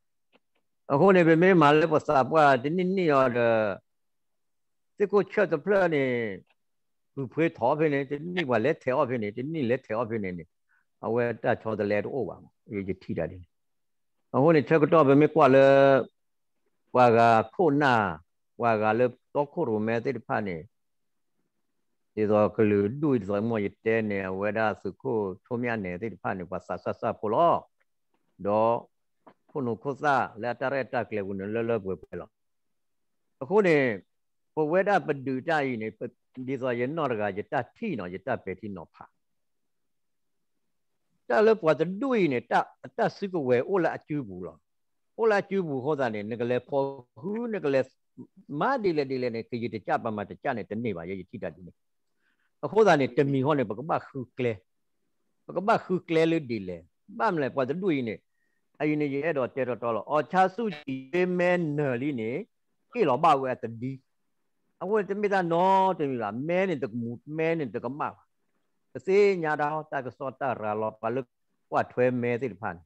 အဃိန့ၣ် ပမ့ၢ်မၤလၢပသးပှၢ်တနံၣ်နံၣ်အီၤဒီး သုးခိၣ်ဆၢၣ်တဖျၢၣ်န့ၣ် ကုၢ်ဖှ့ထီၣ်ဖဲန့ၣ် တနံၣ်ပှၤလဲၤထဲးအီၤဖဲန့ၣ် တနံၣ်လဲၤထဲးအီၤဖဲန့ၣ်န့ၣ် အဝဲတၢ်ဆီတလဲတအိၣ်ဘၣ် ယထံၣ်တၢ်ဒ်န့ၣ်. အဃိန့ၣ် ဆၢကတီၢ်ပမ့ၢ်ကွၢ်လၢ ပှၤဂၤခိၣ်နၢ် ပှၤဂၤလၢတီခိၣ်ရိၣ်မဲသ့ၣ်တဖၣ်န့ၣ် ဒ်သိးကလုာ်ဒူၣ်အံၤဒ်သိးမ့ၢ်ယတဲန့ၣ် အဝဲဒၣ်သုးခိၣ်ဆိမၠၣ်နဲၤသ့ၣ်တဖၣ်န့ၣ် ပှၤသးစၢ်စၢ်ဖိလီၤ. ဒီးခိၣ်နူာ်ခိၣ်သၣ်လၢအတၢ်ရဲၣ်တၢ်ကျဲၤပူၤန့ၣ် လၢလၢပှဲၤပှဲၤလီၤ. အဃိန့ၣ် ပဝဲဒၣ်ပဒုးတၢ်အံၤန့ၣ် ဒ်သိးယနီၢ်တဂၤ ယတၢ်ထံၣ်နီၤ ယတၢ်ပဲာ်ထံနီၤဖး တၢ်လၢပှၤတဒူၣ်အံၤန့ၣ် တၢ်စုကဝဲၤအိၣ်လၢအစုပူၤလီၤ. အိၣ်လၢအစုပူၤအဃိသတးန့ၣ် နကလဲၤဖီၣ်ဃု နကလဲၤမၤဒ်လဲၣ်ဒ်လဲၣ်န့ၣ် ကယံာ်တကၢ်ပမၤတကၢ်န့ၣ် တန့ၢ်ဘၣ် ယဲယထံၣ်တၢ်ဒ်န့ၣ်. အဃိသတးန့ၣ် တမံၤဃီန့ၣ် ပကဘၣ်ဃုကျဲ ပကဘၣ်ဃုကျဲလၢဒ်လဲၣ်. ဘၣ်မလဲၣ် ပှၤတဒူၣ်အံၤန့ၣ် အအံၤန့ၣ် ယအဲၣ်ဒိးတဲတီတီလီၤ. အီၣ်ဆါဆူၣ်ကံၤ မဲနၢၤလံန့ၣ် က့ၣ်လီၤဘၣ်ဝဲအတဒံ အဃိန့ၣ် တမ့ၢ်တၢ်နီတမံၤဘၣ်. မဲန့ၣ်တကမူ မဲန့ၣ်တကမၣ်ဘၣ်. ပသ့ၣ်ညါတၢ်တၢ်ကစီၣ်တၢ်ရၤလီၤ ပှၤလၢကွၢ်ထွဲမဲသ့ၣ်တဖၣ်န့ၣ်.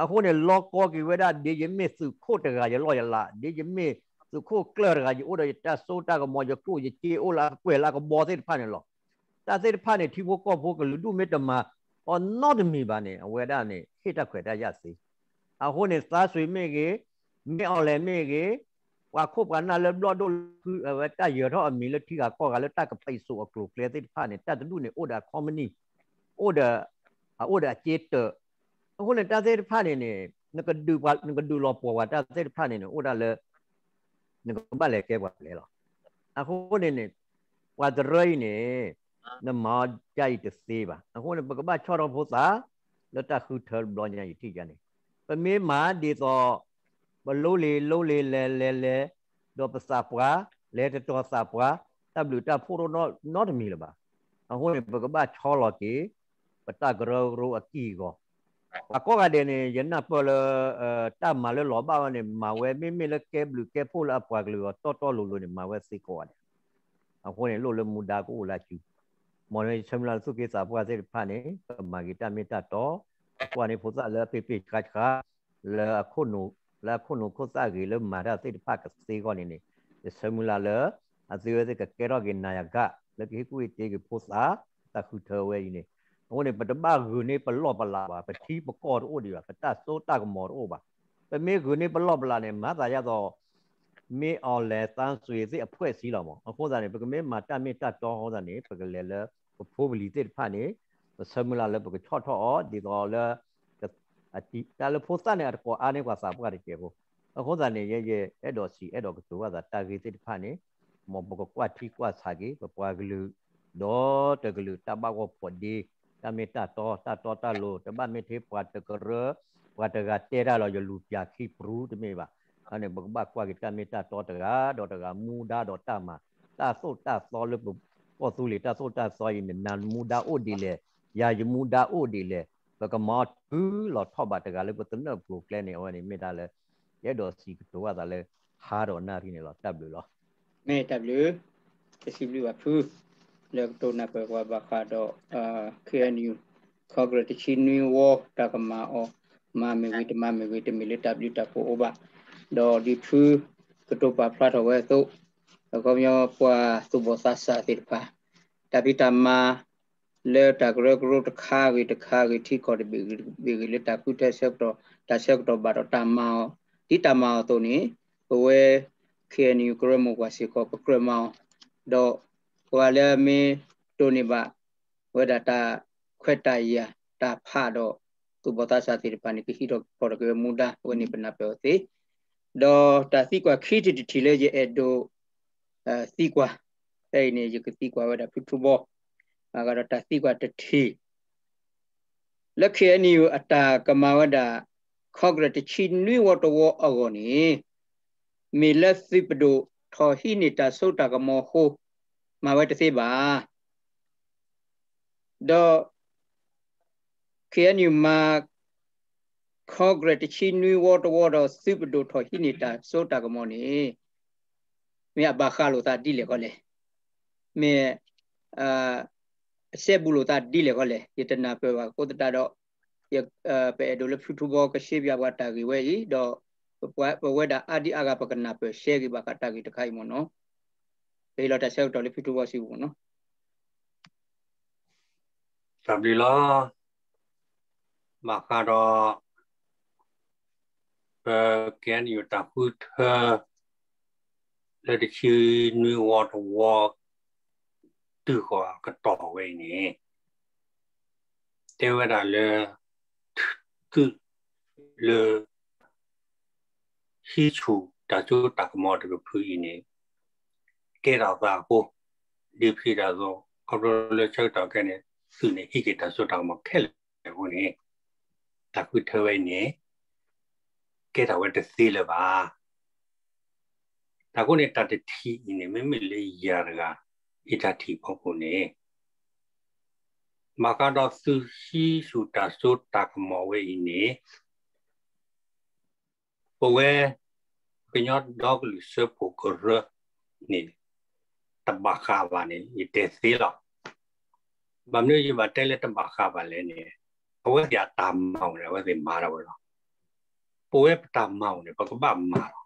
အဃိန့ၣ် လီၢ်ကီက့ၤဝဲဒၣ် ဒ်ယမ့ၢ်သုးခိၣ်တဂၤယလီၢ်ယလး ဒ်ယမ့ၢ်သုးခိၣ်ကျၢၢ်တဂၤ ယအိၣ်ဒီးယတၢ်စိတၢ်ကမီၤ ယကျိၣ်ယစ့အိၣ်လၢအကကွဲၢ်လၢအကဘီသ့ၣ်တဖၣ်န့ၣ်လီၤ. တၢ်သ့ၣ်တဖၣ်န့ၣ် ထံဖိကီၢ်ဖိကလုာ်ဒူၣ်မ့ၢ်တမၤအီၤနီတမံၤဘၣ်န့ၣ် အဝဲဒၣ်န့ၣ် ဟ့ၣ်တၢ်ခွဲးတၢ်ယာ်သ့. အဃိန့ၣ် သးစွ့ၤမ့ၢ်ဂ့ၤ, မ့ၢ်အီၤလဲၣ်မ့ၢ်ဂ့ၤ, ပှၤခိၣ်ပှၤနၢ်လၢဘျီၣ်ဒိၣ်လၢဖု အဝဲတၢ်ယၢၤထီၣ်အမံၤလၢထံဂၤကီၢ်ဂၤလၢတၢ်ကပံးစိးအကျိၤအကျဲသ့ၣ်တဖၣ်န့ၣ် တၢ်တဒူၣ်န့ၣ် အိၣ်ဒီးအ company, အိၣ်ဒီး အအိၣ်ဒီးအစ့တၢး. အဃိန့ၣ် တၢ်သ့ၣ်တဖၣ်န့ၣ်န့ၣ် နကဒုးပှၤ နကဒုးလီၤပှီၢ်ပှၤတၢ်သ့ၣ်တဖၣ်န့ၣ်န့ၣ် အိၣ်ဒၣ်လၢ နကဘၣ်လဲၤကဲပှၤပျဲလီၤ. အဃိန့ၣ်န့ၣ် ပှၤတရၢအံၤန့ၣ် နမၤအီၤဒ်အံၤတသ့ဘၣ်. အဃိန့ၣ် ပကဘၣ်ဆီၣ်ထီၣ်ဖိသၣ် လၢတၢ်ဃုထၢတဘျီညါယထံၣ်ယၤန့ၣ် ပမ့ၢ်မၤဒ်သိး ပလိလံၤလိလံၤလဲၤလဲၤလဲၤ ဒီးပသးပှၢ် လဲၤတတီၤသးပှၢ် တၢ်ဘျုးတၢ်ဖှိၣ်တအိၣ်နီတမံၤလၢၤဘၣ်. အဃိန့ၣ် ပကဘၣ်ဆီလီၤက့ၤ ပတၢ်ကရၢကရိအကံၢ်အဂီၤ ပှၤကိးဂၤဒဲးန့ၣ် ယနၢ်ပၢၢ်လၢ တၢ်မၤလၢလီၤဘၣ်ဝဲန့ၣ် မၤဝဲမ့မ့ၢ်လၢကဲဘျုးကဲဖှိၣ်လၢအပှၤကလုာ်အဂီၢ်တီတီလိၤလိၤန့ၣ် မၤဝဲသ့ကိးဂၤဒဲး. အဃိန့ၣ် လိၣ်လၢမူဒါကအိၣ်လၢအစု. မ်န့ၣ် ယဆၢမုၢ်လၢ်လၢသူၣ်က့သးပှၢ်သ့ၣ်တဖၣ်န့ၣ် ကမၤက့ၤတၢ်မ့ၢ်တၢ်တီ, ကကွၢ်န့ၢ်ဖိသၣ်လၢအပ့ၢ်ပ့ၢ်ဆှါဆှါ လၢအခိၣ်နူာ် လၢအခိၣ်နူာ်ခိၣ်သၣ်ဂ့ၤလၢမၤတၢ်သ့ၣ်တဖၣ်ကသ့အဂီၢ်န့ၣ်န့ၣ် ယဆၢမုၢ်လၢ်လၢ အသုဝဲသ့ၣ်ကကဲထီၣ်က့ၤနၤယၤဂၤ လၢကဟ့ၣ်ကူၣ်ဟ့ၣ်တ့က့ၤဖိသၣ် တၢ်ဃုထၢဝဲအံၤန့ၣ်. အဃိန့ၣ် ပတဘၣ်ဂုာ်န့ၢ်ပလီၢ်ပလးဘၣ်, ပထံပကီၢ်တအိၣ်ဒံးဘၣ်, ပတၢ်စိတၢ်ကမီၤတအိၣ်ဘၣ်. ပမ့ၢ်ဂုာ်န့ၢ်ပလီၢ်ပလးန့ၣ် မၤသးဒ်သိး မ့ၢ်အီၤလဲၤသန်းဆွေသ့ၣ်အဖှဲးစ့လီၤမး. အဃိသတးန့ၣ် ပကမ့ၢ်မၤတၢ်မ့ၢ်တၢ်တီအဃိသတးန့ၣ် ပကလဲၤလၢပဖိပလံၤသ့ၣ်တဖၣ်န့ၣ် ပဆၢမုၢ်လၢ်လၢပကဆီၣ်ထီၣ်အီၤ ဒ်သိးလၢ တၢ်လၢဖိသၣ်န့ၣ် အတကိးအါန့ၢ်ပှၤသးပှၢ်တစဲးဖိ. အဃိသတးန့ၣ် ယဲယအဲၣ်ဒိးစံးအဲၣ်ဒိးကတိၤဘၣ်သးတၢ်ဂ့ၢ်သ့ၣ်တဖၣ်န့ၣ် မ်ပကကွၢ်ထံကွၢ်ဆးက့ၤ ပပှၤကလုာ် ဒီးတကလုာ်တၢ်ဘၣ်ဂီၢ်ဖီၣ်ဒ့ တၢ်မ့ၢ်တၢ်တီ တၢ်တီတၢ်လိၤ တဘၣ်မ့ၢ်ထဲပှၤတကရၢ ပှၤတဂၤတဲတၢ်လီၤ ယလူၤပၠးခံပရူၤတမ့ၢ်ဘၣ်. အန့ၣ် ပကဘၣ်ကွၢ်က့ၤတၢ်မ့ၢ်တၢ်တီတဂၤဒီးတဂၤ မူဒါဒီးတၢ်မၤ တၢ်သိၣ်တၢ်သီလၢပကီၢ်သူလ့ၤ တၢ်သိၣ်တၢ်သီအံၤန့ၣ် နၤမူဒါအိၣ်ဒ်လဲၣ် ယၤယမူဒါအိၣ်ဒ်လဲၣ် ပကမၤအီၤတုၤလီၤထီၣ်ဘးတဂၤလၢပသနၢၣ်ဖျိးကျဲန့ၣ် အဝဲန့ၣ်မ့ၢ်တၢ်လၢ ယအဲၣ်ဒိးစံးကတိၤဘၣ်သးလၢ ဟါဒီးနၣ်ရံၣ်န့ၣ်လီၤ. တၢ်ဘျုးလီၤ. မ့ၢ်တၢ်ဘျုး ပစံးဘျုးဘၣ်ဖု လၢကတိၤနၢ်ပၢၢ်ပှၤဘၣ်ဃးဒီး KNU Congress တဆံနွံဝီ တၢ်ကမၤအီၤ မၤမ့ၢ်ဂ့ၤ တမၤမ့ၢ်ဂ့ၤ တမ့ၢ်လၢတၢ်ဘျုးတၢ်ဖှိၣ်အိၣ်ဘၣ်. ဒီးဒ်ဖု ကတိၤပာ်ဖျါထီၣ်ဝဲအသိး အခီပညီပှၤသူၣ်ဘီၣ်သးစၢ်သ့ၣ်တဖၣ် တၢ်ဖံးတၢ်မၤ လၢတၢ်ကရၢကရိတခါဂ့ၤတခါဂ့ၤ ထံကီၢ်တဘ့ၣ်ဂ့ၤ တဘ့ၣ်ဂ့ၤလၢတၢ်ဃုထၢဆၢကတီၢ် တၢ်ဆၢကတီၢ်ဘၣ်ဒီးတၢ်မၤအီၤ ဒ်တၢ်မၤအီၤအသိးန့ၣ် ပဝဲ KNU ကရၢမိၢ်ပှၢ်စ့ၢ်ကီး ပကြၢးမၤအီၤ ဒီး ပှၤလၢအမ့ၢ်တိၢ်န့ၢ်ဘၣ်ဝဲဒၣ်တၢ်ခွဲးတၢ်ယာ်တၢ်ဖးဒီး သူၣ်ဘီၣ်သးစၢ်သ့ၣ်တဖၣ်န့ၣ် ကဟံးထီၣ်ကဖီၣ်ထီၣ်က့ၤဝဲမူဒါ အဝဲန့ၣ်ပနၢ်ပၢၢ်အီၤသ့ ဒီးတၢ်သံကွၢ်ခံထံၣ်တထံၣ်လၢယအဲၣ်ဒိး သံကွၢ် ဖဲအံၤန့ၣ် ယကသံကွၢ်ဝဲဒၣ်ဖုထူဘီ အဂၤဒီးတၢ်သံကွၢ်တထံၣ် လၢ KNU အတၢ်ကမၤဝဲဒၣ် Congress တဆံနွံဝီတဝီအဂီၢ်န့ၣ် မ့ၢ်လၢသုးပဒိၣ်ထီၣ်ဟံးန့ၢ်တၢ်စိတၢ်ကမီၤအဃိ မၤဝဲတသ့ဘၣ် ဒီး KNU မၤ Congress တဆံနွံဝီတဝီဒီးသုးပဒိၣ်ထီၣ်ဟံးန့ၢ်တၢ်စိတၢ်ကမီၤန့ၣ် မ့ၢ်အဘၣ်ဃးလိာ်သးဒ်လဲၣ်ခီလဲၣ်, မ့ၢ် အစဲဘူးလိာ်သးဒ်လဲၣ်ခီလဲၣ်, ယတနၢ်ပၢၢ်ဘၣ်အဃိသတးဒီး ပအဲၣ်ဒိးလၢဖုထူဘီကရှဲပၠးပှၤတၢ်ဂ့ၢ်ဝဲအံၤ ဒီးပဝဲဒၣ်အါဒံအါဂၤ ပကနၢ်ပၢၢ်ရှဲဂ့ၤဘၣ်ဃးတၢ်ဂ့ၢ်တခါအံၤမ့ၢ်နီၤ. ပဟ့ၣ်လီၤတၢ်ဆၢကတီၢ်လၢဖုထူဘီစုပူၤနီၤ. တၢ်ဘျုးလီၤ. ဘၣ်ဃးဒီး ပ KNU တၢ်ဃုထၢ လၢတဆံနွံဝီတဝီ တုၤဃီၤအကတီၢ်ဝဲအံၤန့ၣ် တဲဝဲဒၣ်လၢ သုးလၢ ဟံးဆူၣ်တၢ်စိတၢ်ကမီၤတကဖုအံၤန့ၣ် ကဲထီၣ်သးအဃိ ဒ်ပထံၣ်တၢ်အသိး ခီဖျိလၢဆၢကတီၢ်ခဲအံၤန့ၣ် သုးန့ၣ်ဟံးက့ၤတၢ်စိတၢ်ကမီၤခဲလၢာ်အဃိန့ၣ် တၢ်ဃုထၢဝဲအံၤန့ၣ် ကဲထီၣ်ဝဲတသ့လၢၤဘၣ်. တၢ်အဃိန့ၣ် တၢ်တထံၣ်အံၤန့ၣ် မ့မ့ၢ်လၢယၤတဂၤ ယတၢ်ထံၣ်ဖီခိၣ်န့ၣ် ဘၣ်ဃးဒီးသုးဟံးဆူၣ်တၢ်စိတၢ်ကမီၤဝဲအံၤန့ၣ် ပဝဲ ကညီဒီကလုာ်စၢဖှိၣ်ကရၢန့ၣ် တဘၣ်ဃးဘၣ်န့ၣ် ယတဲသ့လီၤ. ဘၣ်မနုၤယဘၣ်တဲလၢတဘၣ်ဃးဘၣ်လဲၣ်န့ၣ် အဝဲသ့ၣ်အတၢ်မၤအိၣ်န့ၣ် အဝဲသ့ၣ်မၤဒၣ်ဝဲလီၤ. ပဝဲပတၢ်မၤအိၣ်န့ၣ် ပကဘၣ်မၤလီၤ.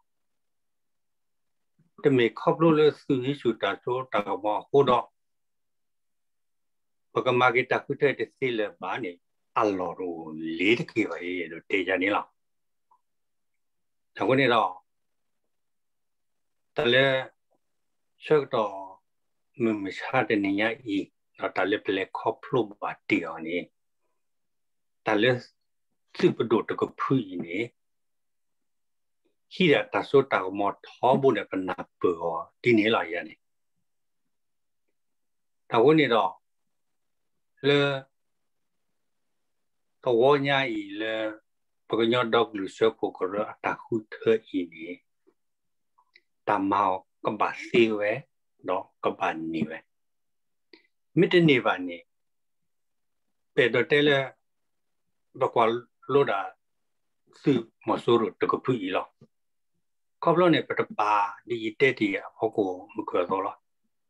တမ့ၢ်ခီဖျိလၢသုးဟံးဆူၣ်တၢ်စိတၢ်ကမီၤအဃိဒီး ပကမၤက့ၤတၢ်ဃုထၢတသ့လၢၤဘၣ်န့ၣ် အလီၢ်တအိၣ်လ့ၤတက့ၢ်ဘၣ်အံၤ အဲၣ်ဒိးတဲယၤန့ၣ်လီၤ. အဃိန့ၣ်ဒီး တၢ်လၢ ဆၢကတီၢ် မုၢ်မဆါတနံၤညါအံၤ ဒီးတၢ်လၢပလဲၤခီဖျိဘၣ်တ့ၢ်အီၤန့ၣ် တၢ်လၢ သုးပဒိၣ်တကဖုအံၤန့ၣ် ဟံးဒၣ်တၢ်စိတၢ်ကမီၤထီဘိန့ၣ် ပနၢ်ပၢၢ်အီၤဒ်န့ၣ်လီၤယၤန့ၣ်. အဃိန့ၣ်ဒီး လၢ သဝီညါအံၤလၢ ပကညီဒီကလုာ်စၢဖှိၣ်ကရၢအတၢ်ဃုထၢအံၤန့ၣ် တၢ်မၤအီၤကဘၣ်သ့ဝဲ ဒီးကဘၣ်န့ၢ်ဝဲ, မ့ၢ်တန့ၢ်ဘၣ်န့ၣ် ပအဲၣ်ဒိးတဲလၢ ပကွၢ်လိဒၣ် သုးမီၤစိရိၤတကဖုအံၤလီၤ. ခီဖျိန့ၣ် ပတပာ်ဒ်ယတဲတ့ၢ်အဖီခိၣ်မုၢ်ကၢၢ်အသိးလီၤ.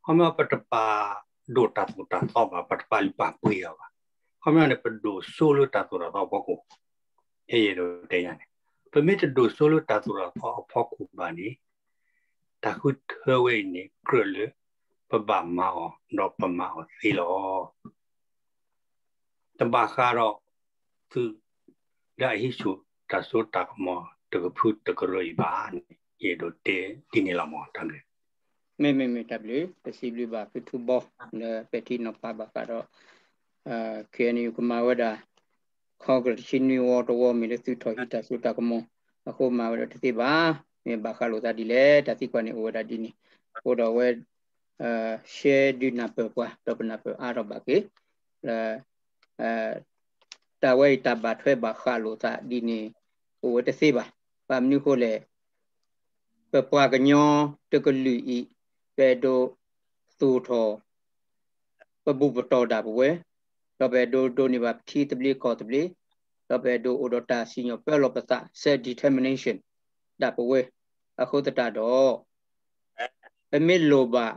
ခီဖျိပတပာ်ဒိၣ်တၢ်သိၣ်တၢ်သီဘၣ်, ပတပာ်လုၢ်ပာ်ပှ့ၤအီၤဘၣ်. ခီဖျိန့ၣ် ပဒိၣ်စိလၢတၢ်သိၣ်တၢ်သီအဖီခိၣ်, ယအဲၣ်ဒိးတဲညါန့ၣ်, ပမ့ၢ်တဒိၣ်စိလၢတၢ်သိၣ်တၢ်သီအဖီခိၣ်ဘၣ်န့ၣ် တၢ်ဃုထၢဝဲအံၤန့ၣ် ကြၢးလၢ ပဘၣ်မၤအီၤ ဒီးပမၤအီၤသ့လီၤ. တဘၣ်ဃးဒီး သုးလၢအဟံးဆူၣ်တၢ်စိတၢ်ကမီၤတကဖုတကရၢအံၤဘၣ်, ယအဲၣ်ဒိးတဲဒ်န့ၣ်လီၤမၢ်. တၢ်ဘျုး. မ့မ့ၢ်မ့ၢ်တၢ်ဘျုး, ပစံးဘျုးဘၣ်ဖုထူဘီ လၢပဲာ်ထံနီၤဖးဘၣ်ဃးဒီး KNU ကမၤဝဲဒၣ် ခီကတဆံနွံဝီတဝီ မ့ၢ်လၢသုးထီၣ်ဟံးတၢ်စိတၢ်ကမီၤအဃိ မၤဝဲဒၣ်တသ့ဘၣ်. မ့ၢ်ဘၣ်ဃးလိာ်သးဒ်လဲၣ်, တၢ်သံကွၢ်န့ၣ်အိၣ်ဝဲဒၣ်ဒ်န့ၣ်, အဃိဒီးအဝဲ ရှဲဒုးနၢ်ပၢၢ်ပှၤ ဒီးပနၢ်ပၢၢ်အါထီၣ်ဘၣ်က့ၤ လၢ တၢ်ဝဲအံၤတၢ်ဘၣ်ထွဲဘၣ်ဃးလိာ်သးဒ်န့ၣ် အိၣ်ဝဲတသ့ဘၣ်. ဘၣ်မနုၤအဃိလဲၣ်, ပပှၤကညီတကလုာ်အံၤ ပအဲၣ်ဒိးသူၣ်ထီၣ် ပဘူၣ်ပတီၢ်ဒၣ်ပဝဲ, ဒီးပအဲၣ်ဒိးဒိးန့ၢ်ဘၣ်ပထံသဘျ့ကီၢ်သဘျ့, ဒီးပအဲၣ်ဒိးအိၣ်ဒီးတၢ်စံၣ်ညီၣ်ပၢလီၤပသး self determination ဒၣ်ပဝဲ, အဃိသတးဒီး ပမ့ၢ်လိၣ်ဘၣ်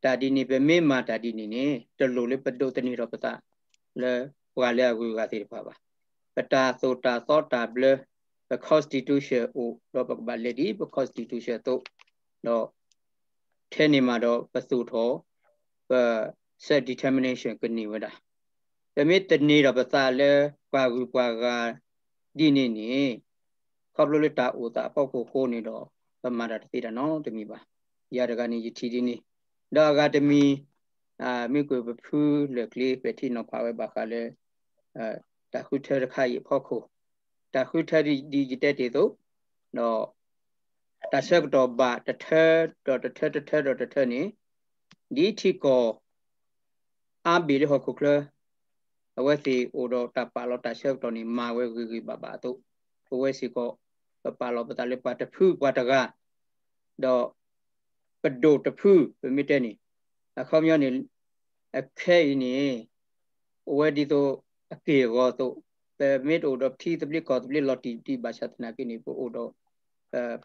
တၢ်ဒ်န့ၣ် ပမ့ၢ်မၤတၢ်ဒ်န့ၣ်န့ၣ် တလိၣ်လၢပဒိးသန့ၤထီၣ်ပသး လၢပှၤလၢအဂုၤအဂၤသ့ၣ်တဖၣ်ဘၣ်. ပတၢ်သိၣ်တၢ်သီတၢ်ဘျၢ ပ constitution အိၣ် ဒီးပကဘၣ်လဲၤဒ်ပ constitution အသိး, ဒီး ထဲန့ၣ်မးဒီးပသူၣ်ထီၣ် ပ self determination ကန့ၢ်ဝဲဒၣ်. ပမ့ၢ်သန့ၤထီၣ်ပသးလၢပှၤဂုၤပှၤဂၤဒ်န့ၣ်န့ၣ် ခီဖျိလၢတၢ်အိၣ်သးအဖီခိၣ်အဃိန့ၣ်ဒီး ပမၤတၢ်တသ့တၢ်နီတမံၤဘၣ်. ယၤတဂၤန့ၣ်ယထံၣ်ဒ်န့ၣ်, ဒီးအဂၤတမံၤ မ့ၢ်ကွၢ်ပဖုလၢာ်ကျ့ ပဲာ်ထံနီၤဖးဝဲဘၣ်ဃးလၢ တၢ်ဃုထၢတခါအံၤအဖီခိၣ်, တၢ်ဃုထၢဒ်ယတဲတ့ၢ်အသိး, ဒီး တၢ်ဆၢကတီၢ်ဘၣ်တထၢဒီးတထၢ တထၢဒီးတထၢန့ၣ် ဒ်ထံကီၢ် အါဘ့ၣ်လၢဟီၣ်ခိၣ်ချၢ အဝဲသ့ၣ်အိၣ်ဒီးတၢ်ပာ်လီၤတၢ်ဆၢကတီၢ်န့ၣ် မၤဝဲဂ့ၤဂ့ၤဘၣ်ဘၣ်အသိး, ပဝဲစ့ၢ်ကီး ပပာ်လီၤပသးလၢပှၤတဖုပှၤတဂၤ, ဒီး ပဒိၣ်တဖု ပမ့ၢ်တဲန့ၣ်, အခီပညီန့ၣ် အခဲအံၤန့ၣ် အိၣ်ဝဲဒ်သိးအက့ၢ်အဂီၤအသိး, ပမ့ၢ်တအိၣ်ဒီးပထံသဘျ့ကီၢ်သဘျ့လီၤတံၢ်တံၢ်ဘၣ်ဆၣ်သနာ်က့န့ၣ် ပအိၣ်ဒီး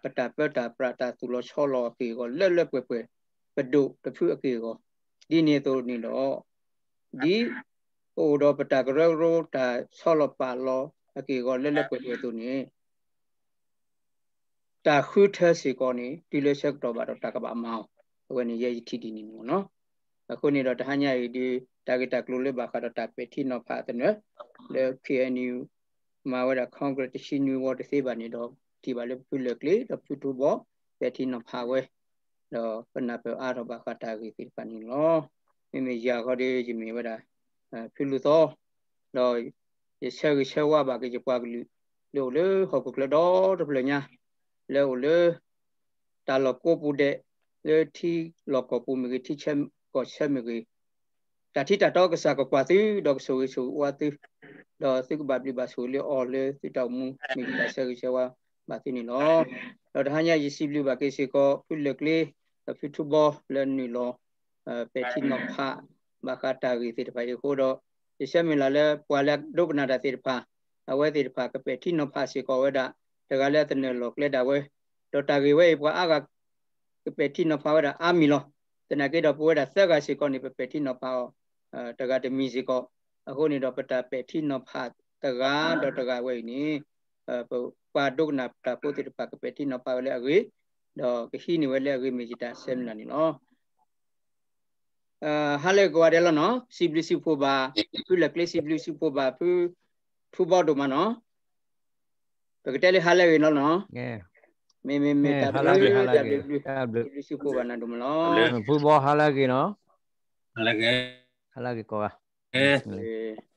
ပတၢ်ပၢတၢ်ပြးတၢ်သူၣ်လီၤဆီလီၤအက့ၢ်အဂီၤလၢလၢပှဲၤပှဲၤ, ပဒိၣ်တဖုအက့ၢ်အဂီၤ, ဒ်န့ၣ်အသိးန့ၣ်ဒီး ဒ် ပအိၣ်ဒီးပတၢ်ကရၢကရိ တၢ်ဆီလီၤပာ်လီၤအက့ၢ်အဂီၤလၢလၢပှဲၤပှဲၤအသိးန့ၣ် တၢ်ဃုထၢစ့ၢ်ကီးန့ၣ် တုၤလၢဆၢကတီၢ်ဘၣ်ဒီးတၢ်ကဘၣ်မၤအီၤ, အဝဲန့ၣ်ယဲယထံၣ်ဒ်န့ၣ်န့ၣ်လီၤ. အဃိန့ၣ်ဒီးတဟါညါအံၤဒုး တၢ်ဂ့ၢ်တၢ်ကျိၤလၢဘၣ်ဃးဒီးတၢ်ပဲာ်ထံနီၤဖးအသနၢၣ် လၢ K N U မၤဝဲဒၣ် Congress တဆံနွံဝီတသ့ဘၣ်န့ၣ်ဒီး ထံၣ်ဘၣ်လၢဖုလၢာ်ကျ့ဒီးဖုထူဘီ ပဲာ်ထံနီၤဖးဝဲ ဒီးပနၢ်ပၢၢ်အါထီၣ်ဘၣ်ဃးတၢ်ဂ့ၢ်သ့ၣ်တဖၣ်န့ၣ်လီၤ. မ့မ့ၢ်ယၤဃီဒီး ယမ့ၢ်ဝဲဒၣ် ဖုလူၤသီ ဒီးယဆၢဂ့ၤဆၢဝါဘၣ်က့ၤယပှၤကလုာ် လၢအိၣ်လၢဟီၣ်ခိၣ်ချၢဒီတဖျၢၣ်ညါ လၢအိၣ်လၢ တၢ်လီၢ်ကိးပူၤဒဲး လၢထံလီၢ်ကီၢ်ပူၤမ့ၢ်ဂ့ၤ ထံဆၢကီၢ်ဆၢမ့ၢ်ဂ့ၤ တၢ်ထံတၢ်တီကစၢ်ကကွၢ်သု ဒီးကဆိၣ်ဂ့ၤဆိၣ်ဝါသု ဒီးသုကဘၣ်ဘျုးဘၣ်ဆိၣ်ဂ့ၤလၢအီၤလၢသုတၢ်အိၣ်မူမ့ၢ်ဂ့ၤတၢ်ဆၢဂ့ၤဆၢဝါဘၣ်သုန့ၣ်လီၤ. ဒီးတဟါညါယစံးဘျုးဘၣ်က့ၤစ့ၢ်ကီး ဖုလၢာ်ကျ့ ဒီးဖုထူဘီလၢနုာ်လီၤ ပဲာ်ထံနီၤဖး ဘၣ်ဃးတၢ်ဂ့ၢ်သ့ၣ်တဖၣ်အံၤအဃိဒီး ယဆၢမုၢ်လၢ်လၢပှၤလၢအဒိကနၣ်တၢ်သ့ၣ်တဖၣ် အဝဲသ့ၣ်တဖၣ်ကပဲာ်ထံနီၤဖးစ့ၢ်ကီးဝဲဒၣ် တဂၤလၢအသနၢၣ်လီၢ်ကျဲဒၣ်ဝဲ ဒီးတၢ်ဂ့ၢ်ဝဲအံၤပှၤအါဂၤ ကပဲာ်ထံနီၤဖးဝဲဒၣ်အါမံၤလီၤ. သနာ်က့ဒီးပဝဲဒၣ်သၢဂၤစ့ၢ်ကီးန့ၣ် ပပဲာ်ထံနီၤဖးအီၤ တဂၤတမံၤစ့ၢ်ကီး, အဃိန့ၣ်ဒီးပတၢ်ပဲာ်ထံနီၤဖးတဂၤဒီးတဂၤဝဲအံၤန့ၣ် ပပှၤဒိကနၣ်တၢ်ဖိသ့ၣ်တဖၣ်ကပဲာ်ထံနီၤဖးဝဲလၢအဂ့ၤ, ဒီးကဟံးန့ၢ်ဝဲလၢအဂ့ၤမ့ၢ်ယတၢ်ဆၢမုၢ်လၢ်န့ၣ်လီၤ. ဟါလၢဂ့ၤကိးဂၤဒဲးလီၤနီၤ, စံးဘျုးစံးဖှိၣ်ဘၣ် ဖုလၢာ်ကျ့ စံးဘျုးစံးဖှိၣ်ဘၣ်ဖုထူဘီဒိၣ်မးနီၤ, ပကတဲလၢဟါလၢဂ့ၤနီၤနီၤ, မ့မ့ၢ်မ့ၢ်တၢ်ဘျုးတၢ်ဘျုးဘျုး စံးဘျုးစံးဖှိၣ်ဘၣ်နၤဒိၣ်မးလီၤ. ဖုဘီဟါလၢဂ့ၤနီၤ, ဟါလၢဂ့ၤကိးဂၤ, ဂ့ၤ